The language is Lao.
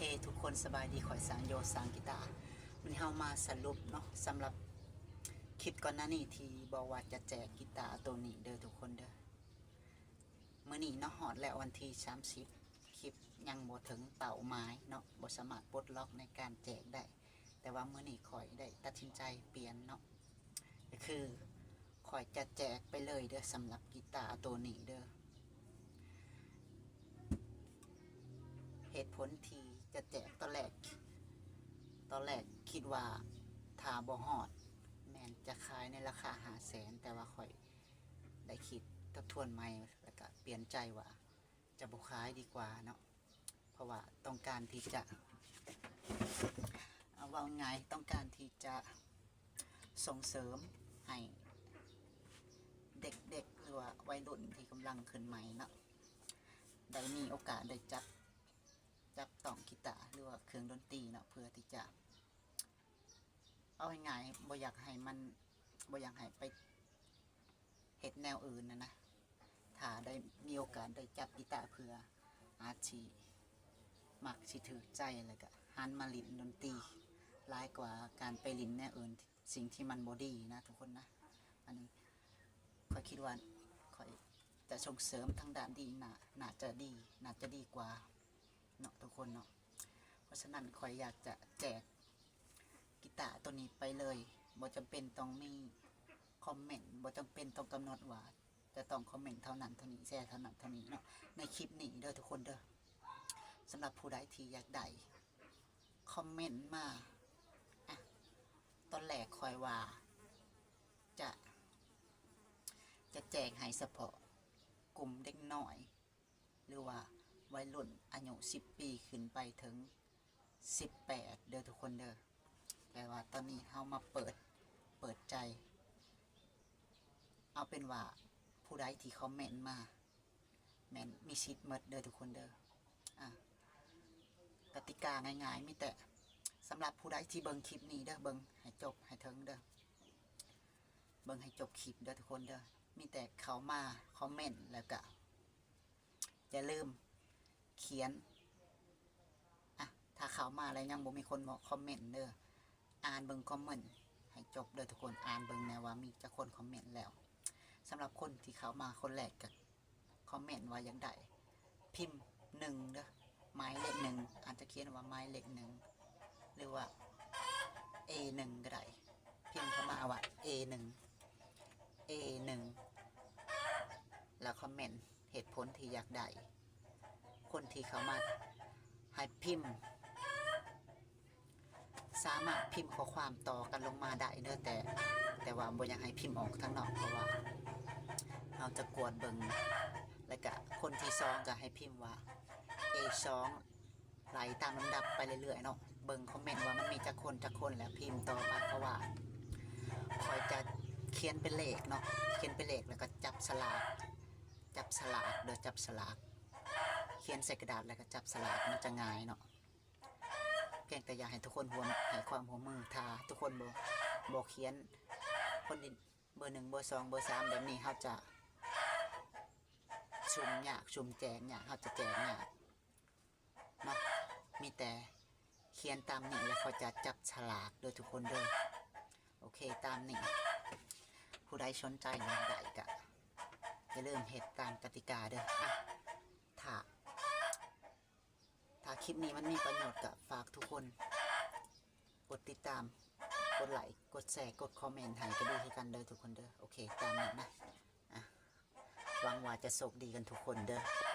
ເອ ທຸກຄົນສະບາຍດີ ຂ້ອຍຊ່າງໂຢ ຊ່າງກີຕາ. ມື້ນີ້ເຮົາມາສະຫຼຸບເນາະ ສຳລັບຄລິບກ່ອນໜ້ານີ້ທີ່ບອກວ່າຈະແຈກກີຕາໂຕນີ້ເດີທຸກຄົນເດີ. ມື້ນີ້ເນາະ ຮອດແລ້ວວັນທີສາມສິບ ຄລິບຍັງບໍ່ເຖິງເປົ້າໝາຍເນາະ ບໍ່ສາມາດປົດລັອກໃນການແຈກໄດ້. ແຕ່ວ່າມື້ນີ້ຂ້ອຍໄດ້ຕັດສິນໃຈປ່ຽນເນາະ ກໍຄືຂ້ອຍຈະແຈກໄປເລີຍເດີ ສຳລັບກີຕາໂຕນີ້ເດີ. ເຫດຜົນທີ່ຈະແຈກ ຕອນແລກ ຕອນແລກຄິດວ່າຖ້າບໍ່ຮອດແມ່ນຈະຂາຍໃນລາຄາຫ້າແສນ ແຕ່ວ່າຂ້ອຍໄດ້ຄິດທົບທວນໃໝ່ ແລ້ວກະປ່ຽນໃຈວ່າຈະບໍ່ຂາຍດີກວ່າເນາະ ເພາະວ່າຕ້ອງການທີ່ຈະ ເວົ້າງ່າຍ ຕ້ອງການທີ່ຈະສົ່ງເສີມໃຫ້ເດັກໆ ຫຼືວ່າໄວລຸ້ນທີ່ກຳລັງຂຶ້ນໃໝ່ເນາະ ໄດ້ມີໂອກາດໄດ້ຈັບ ຈັບຕ້ອງກີຕາ ຫຼືວ່າເຄື່ອງດົນຕີເນາະ ເພື່ອທີ່ຈະ ເວົ້າງ່າຍໆ ບໍ່ຢາກໃຫ້ມັນ ບໍ່ຢາກໃຫ້ໄປເຮັດແນວອື່ນນະນະ. ຖ້າໄດ້ມີໂອກາດໄດ້ຈັບກີຕາເທື່ອ ອາດຊິມັກຊິຖືກໃຈ ແລ້ວກະຫັນມາຫຼິ້ນດົນຕີ ຫຼາຍກວ່າການໄປຫຼິ້ນແນວອື່ນ ສິ່ງທີ່ມັນບໍ່ດີນະທຸກຄົນນະ. ອັນນີ້ຂ້ອຍຄິດວ່າຂ້ອຍຈະສົ່ງເສີມທາງດ້ານດີ ໜ້າ ໜ້າຈະດີ ໜ້າຈະດີກວ່າເນາະທຸກຄົນເນາະ. ເພາະສະນັ້ນຂ້ອຍຢາກຈະແຈກ ກີຕາໂຕນີ້ໄປເລີຍ ບໍ່ຈຳເປັນຕ້ອງມີຄອມເມັນ ບໍ່ຈຳເປັນຕ້ອງກຳນົດວ່າຈະຕ້ອງຄອມເມັນເທົ່ານັ້ນເທົ່ານີ້ ແຊເທົ່ານັ້ນເທົ່ານີ້ເນາະ ໃນຄລິບນີ້ເດີທຸກຄົນເດີ. ສຳລັບຜູ້ໃດທີ່ຢາກໄດ້ ຄອມເມັນມາ. ອະ ຕອນແລກຂ້ອຍວ່າຈະ ຈະແຈກໃຫ້ສະເພາະກຸ່ມເດັກນ້ອຍ ຫຼືວ່າໄວລຸ້ນອາຍຸສິບປີຂຶ້ນໄປເຖິງສິບແປດເດີທຸກຄົນເດີ. ແຕ່ວ່າຕອນນີ້ເຮົາມາເປີດ ເປີດໃຈ ເອົາເປັນວ່າຜູ້ໃດທີ່ຄອມເມັນມາ ແມ່ນມີສິດໝົດເດີທຸກຄົນເດີ. ອາ ກະຕິກາງ່າຍໆ ມີແຕ່ ສຳລັບຜູ້ໃດທີ່ເບິ່ງຄລິບນີ້ເດີ ເບິ່ງໃຫ້ຈົບໃຫ້ເຖິງເດີ ເບິ່ງໃຫ້ຈົບຄລິບເດີທຸກຄົນເດີ. ມີແຕ່ເຂົ້າມາຄອມເມັນ ແລ້ວກະ ຢ່າລືມຂຽນ ອະ ຖ້າເຂົ້າມາແລ້ວຍັງບໍ່ມີຄົນມາຄອມເມັນເດີ ອ່ານເບິ່ງຄອມເມັນໃຫ້ຈົບເດີທຸກຄົນ ອ່ານເບິ່ງແດ່ວ່າມີຈັກຄົນຄອມເມັນແລ້ວ. ສຳລັບຄົນທີ່ເຂົ້າມາຄົນແລກກະຄອມເມັນວ່າຢາກໄດ້ ພິມໜຶ່ງເດີ ໝາຍເລກໜຶ່ງ ອາດຈະຂຽນວ່າໝາຍເລກໜຶ່ງ ຫຼືວ່າເອໜຶ່ງກະໄດ້ ພິມເຂົ້າມາວ່າເອໜຶ່ງ ເອໜຶ່ງ ແລ້ວຄອມເມັນ ເຫດຜົນທີ່ຢາກໄດ້ ຄົນທີ່ເຂົ້າມາໃຫ້ພິມ ສາມາດພິມຂໍ້ຄວາມຕໍ່ກັນລົງມາໄດ້ເດີ ແຕ່ ແຕ່ວ່າບໍ່ຢາກໃຫ້ພິມອອກທາງນອກ ເພາະວ່າເຮົາຈະກວດເບິ່ງ. ແລ້ວກະຄົນທີສອງກະໃຫ້ພິມວ່າເອສອງ ໄລ່ຕາມລຳດັບໄປເລື້ອຍໆເນາະ ເບິ່ງຄອມເມັນວ່າມັນມີຈັກຄົນ ຈັກຄົນ ແລ້ວພິມຕໍ່ໄປ ເພາະວ່າຂ້ອຍຈະຂຽນເປັນເລກເນາະ ຂຽນເປັນເລກ ແລ້ວກໍຈັບສະຫຼາກ ຈັບສະຫຼາກເດີ ຈັບສະຫຼາກ ຂຽນໃສ່ກະດາດ ແລ້ວກໍຈັບສະຫຼາກ ມັນຈະງ່າຍເນາະ. ພຽງແຕ່ຢາກໃຫ້ທຸກຄົນຮ່ວມ ໃຫ້ຄວາມຮ່ວມມື ຖ້າທຸກຄົນບໍ່ ບໍ່ຂຽນ ຄົນທີ່ເບີໜຶ່ງ ເບີສອງ ເບີສາມ ແບບນີ້ ເຮົາຈະສຸ່ມຍາກ ສຸ່ມແຈກຍາກ ເຮົາຈະແຈກຍາກ ເນາະ ມີແຕ່ຂຽນຕາມນີ້ ແລ້ວເຂົາຈະຈັບສະຫຼາກເດີທຸກຄົນເດີ. ໂອເຄ ຕາມນີ້ ຜູ້ໃດສົນໃຈຢາກໄດ້ກະຢ່າລືມເຮັດຕາມກະຕິກາເດີ. ອະ ຖ້າ ຖ້າຄລິບນີ້ມັນມີປະໂຫຍດກະຝາກທຸກຄົນກົດຕິດຕາມ ກົດໄລ ກົດແຊ ກົດຄອມເມັນໃຫ້ກະດີຄືກັນເດີທຸກຄົນເດີ. ໂອເຄ ຕາມນີ້ນະ ອະ ຫວັງວ່າຈະໂຊກດີກັນທຸກຄົນເດີ. ໄປ